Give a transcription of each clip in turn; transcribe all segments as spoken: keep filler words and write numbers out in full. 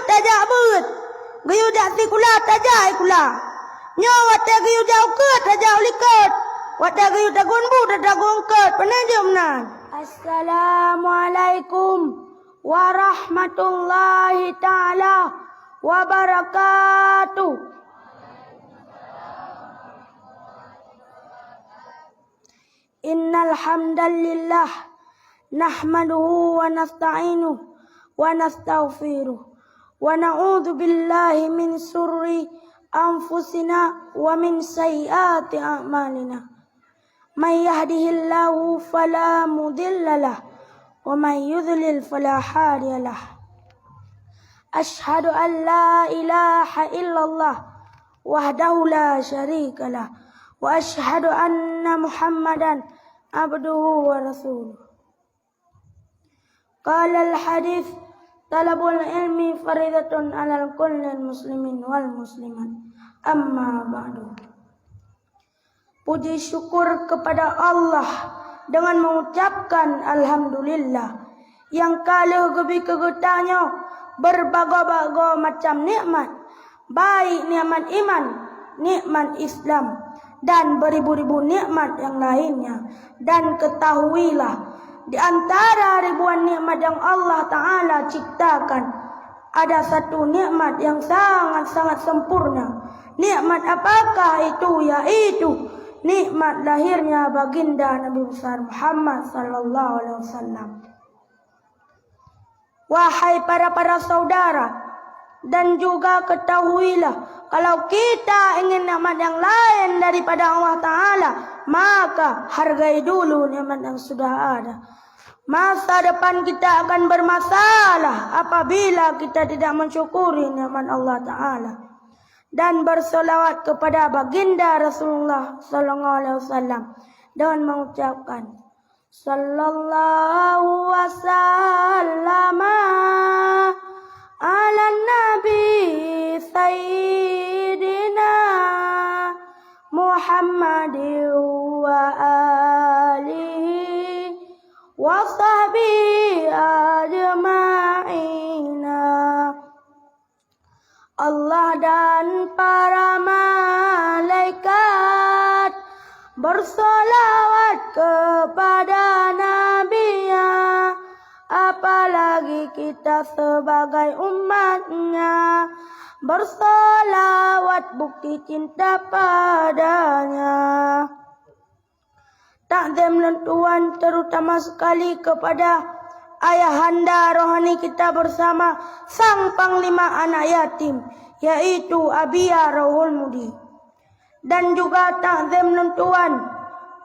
tajak beuet, geuyue jak sikula tajak sikula. Nyoe watée geuyue jak u keue tajak u likot, watée geuyue tagun bu tatagun eungkot. Pane jeuem nan. Assalamualaikum warahmatullahi taala wabarakatuh. Innal hamdalillah, nahmaduhu wa nasta'inuhu wa nastaghfiruh, wa na'udzu billahi min syururi anfusina wa min sayyiati a'malina. May yahdihillahu fala mudhillalah, wa may yudhlil fala hadiyalah. Asyhadu an la ilaha illallah wahdahu la syarikalah, wa asyhadu anna Muhammadan abduhu wa rasuluh. Qalal hadits, talabul ilmi faridatun alal kullil muslimin wal muslimat. Amma ba'du. Puji syukur kepada Allah dengan mengucapkan alhamdulillah, nyang ka lheueh geubri keu geutanyoe beureubagoe-bagoe macam nikmat, baik nikmat iman, nikmat Islam, dan beribu-ribu nikmat yang lainnya. Dan ketahuilah, di antara ribuan nikmat yang Allah Ta'ala ciptakan, ada satu nikmat yang sangat-sangat sempurna. Nikmat apakah itu? Yaitu nikmat lahirnya Baginda Nabi Besar Muhammad sallallahu alaihi wasallam. Wahai para-para saudara, dan juga ketahuilah, kalau kita ingin nikmat yang lain daripada Allah Ta'ala, maka hargai dulu nikmat yang sudah ada. Masa depan kita akan bermasalah apabila kita tidak mensyukuri nikmat Allah Ta'ala dan bersolawat kepada Baginda Rasulullah sallallahu alaihi wasallam dengan mengucapkan, sallallahu wasallama ala nabi sayyidina Muhammadin wa alihi wa sahbihi ajma'ina. Allah dan para malaikat bersolawat kepada Nabi-Nya, apalagi kita sebagai umat-Nya bersolawat bukti cinta pada-Nya. Takzim lôn tuan terutama sekali kepada ayahanda rohani kita bersama sang panglima anak yatim, yaitu Abiya Rauhul Mudi. Dan juga takzim lôn tuan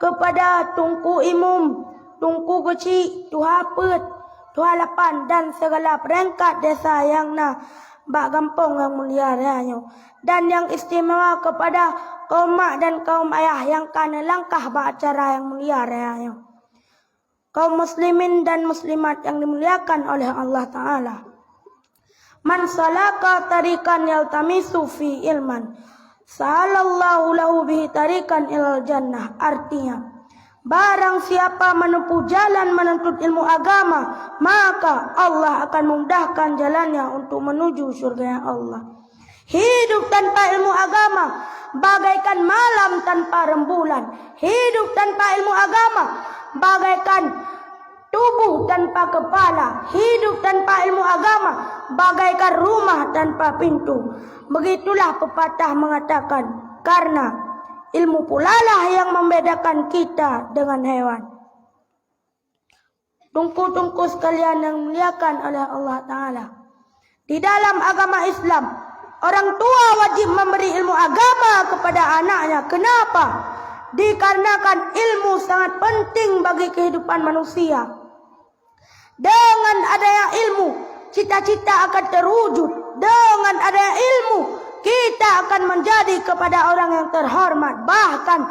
kepada Teungku Imum, Teungku Geuchik, Tuha Peuet, Tuha Lapan dan segala peringkat desa nyang na bak gampông nyang mulia raya nyoe. Dan nyang istimewa kepada kaum mak dan kaum ayah nyang ka neulangkah bak acara nyang mulia raya nyoe. Kaum muslimin dan muslimat nyang dimuliakan oleh Allah Ta'ala. Man salaka tariqan yaltamisu fi ilman, sahalallahu lahu bihi tariqan ilal jannah. Artinya, barang siapa menempuh jalan menuntut ilmu agama, maka Allah akan memudahkan jalannya untuk menuju syurga Allah. Hidup tanpa ilmu agama bagaikan malam tanpa rembulan. Hidup tanpa ilmu agama bagaikan tubuh tanpa kepala. Hidup tanpa ilmu agama bagaikan rumah tanpa pintu. Begitulah pepatah mengatakan, karena ilmu pulalah yang membedakan kita dengan hewan. Teungku-teungku sekalian yang dimuliakan oleh Allah Ta'ala. Di dalam agama Islam, orang tua wajib memberi ilmu agama kepada anaknya. Kenapa? Dikarenakan ilmu sangat penting bagi kehidupan manusia. Dengan adanya ilmu, cita-cita akan terwujud. Dengan adanya ilmu, kita akan menjadi kepada orang yang terhormat. Bahkan,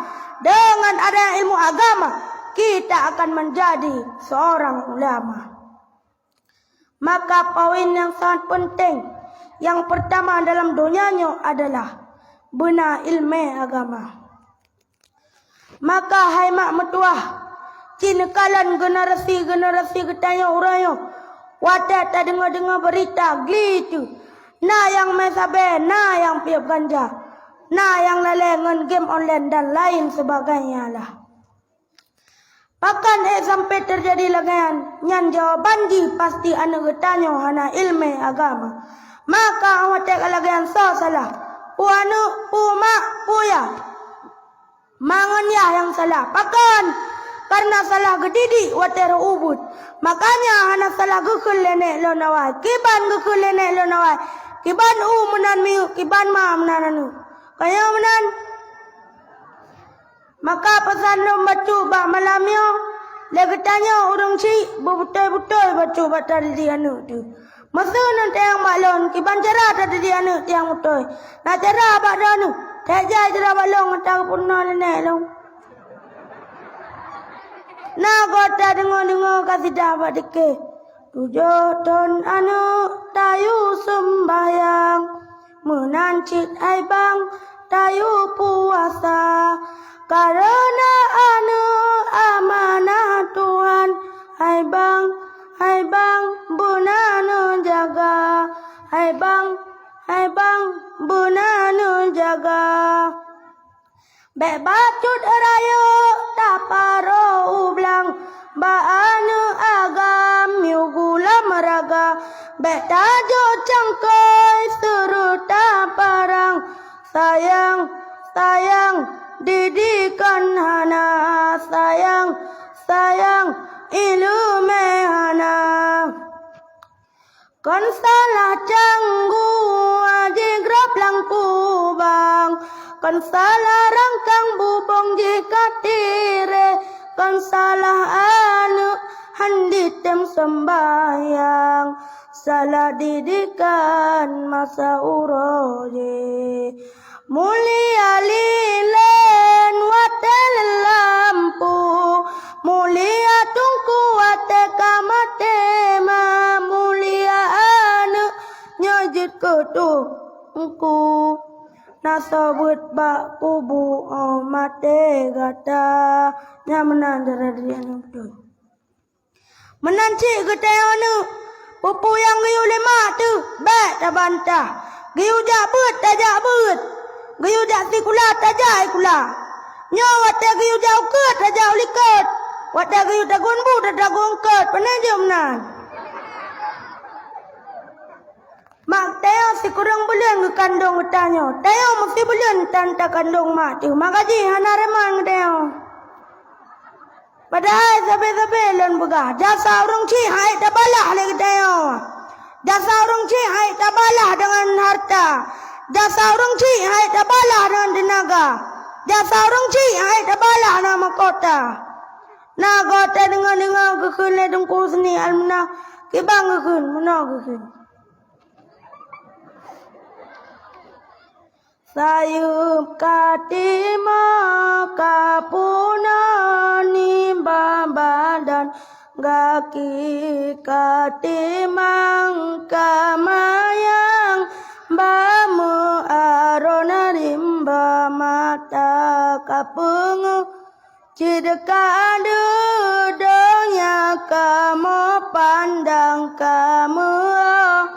dengan adanya ilmu agama, kita akan menjadi seorang ulama. Maka poin yang sangat penting, yang pertama dalam donya nyoe adalah beuna ilmu agama. Maka hai mak meutuwah, ci neukalon generasi-generasi geutanyoe uroe nyoe, watée tadeungoe-deungoe beurita gliteu, Na nyang mé sabé, na nyang piep ganja, na nyang lalée ngon game online dan lain sebagainya lah. Pakon ék sampai teujadi lagée nyan? Nyan jawaban jih pasti aneuëk geutanyoe hana iéleumé agama. Maka watée ka lagée nyan soe salah? Peue aneuëk, peue mak, peue yah? Ma ngon yah nyang salah. Pakon? Kareuna salah geudidik watée rhot ubit. Makanya hana salah geukheun lé nék lôn awai. Kiban geukheun lé nék lôn awai? Kiban u meunan miyueb, kiban ma meunan aneuëk. Ka nyoe meunan. Maka peusan lôn bacut bak malam nyoe, lé geutanyoe ureuëng syiek beubeutôi-beutôi bacut bak tadidik aneuëk teuh. Meuseu neunteueng bak lôn, kiban cara tadidik aneuëk nyang beutôi. Na cara bak droeneueh, teuh jai cara bak lôn ngon tapeurunoe lé nék lôn. Na goe tadeungoe-deungoe kasidah bak dike. Tujoh thon aneuëk tayue seumbahyang, meunan cit hai bang tayue puasa. Kareuna aneuëk amanah Tuhan, hai bang, hai bang beuna neujaga, hai bang, hai bang beuna neujaga. Bék bacut rayeuk taparoe u blang, bak aneuëk agam yue gula meuraga. Bék tajok cangkôi seureuta parang, sayang, sayang didikan hana, sayang, sayang iéleumé hana. Kon salah canggu jigrob lam kubang, kon salah rangkang bubông jih ka tirée, kon salah aneuëk hán jitem seumbahyang, salah didikan masa uroe jih. Mulia lilén watée lé lampu, mulia teungku watée ka maté ma, mulia aneuëk nyoe jeuet keu teungku. Na soe beuet bak kubu óh maté gata. Nyan meunan cara didik aneuëk beutôi. Meunan cit geutanyoe aneuëk, peue-peue nyang geuyue lé mak teuh bék tabantah. Geuyue jak beuet, tajak beuet. Geuyue jak sikula, tajak sikula. Nyoe watée geuyue jak u keue, tajak u likot. Watée geuyue tagun bu, tatagun keue. Pane jeuem nan? Mak tanyoe sikureueng buleuen geukandong geutanyoe. Tanyoe meusibuleuen tan takandong mak teuh. Maka jih hana reman geutanyoe. Padahai sabe-sabe lôn peugah, jasa ureuëng chik han ék tabalah lé geutanyoe. Jasa ureuëng chik han ék tabalah deungon hareuta. Jasa ureuëng chik han ék tabalah deungon teunaga. Jasa ureuëng chik han ék tabalah deungon mahkota. Na goe tadeungoe-deungoe geukheun lé Teungku Seuni Almuna, kiban geukheun, meunoe geukheun. Sayeuep ka timang ka puna nibak badan, gaki ka timang ka mayang, ba meuaron rimba mata ka peungeuh. Cit ka deuh donya kamoe pandang kamoe,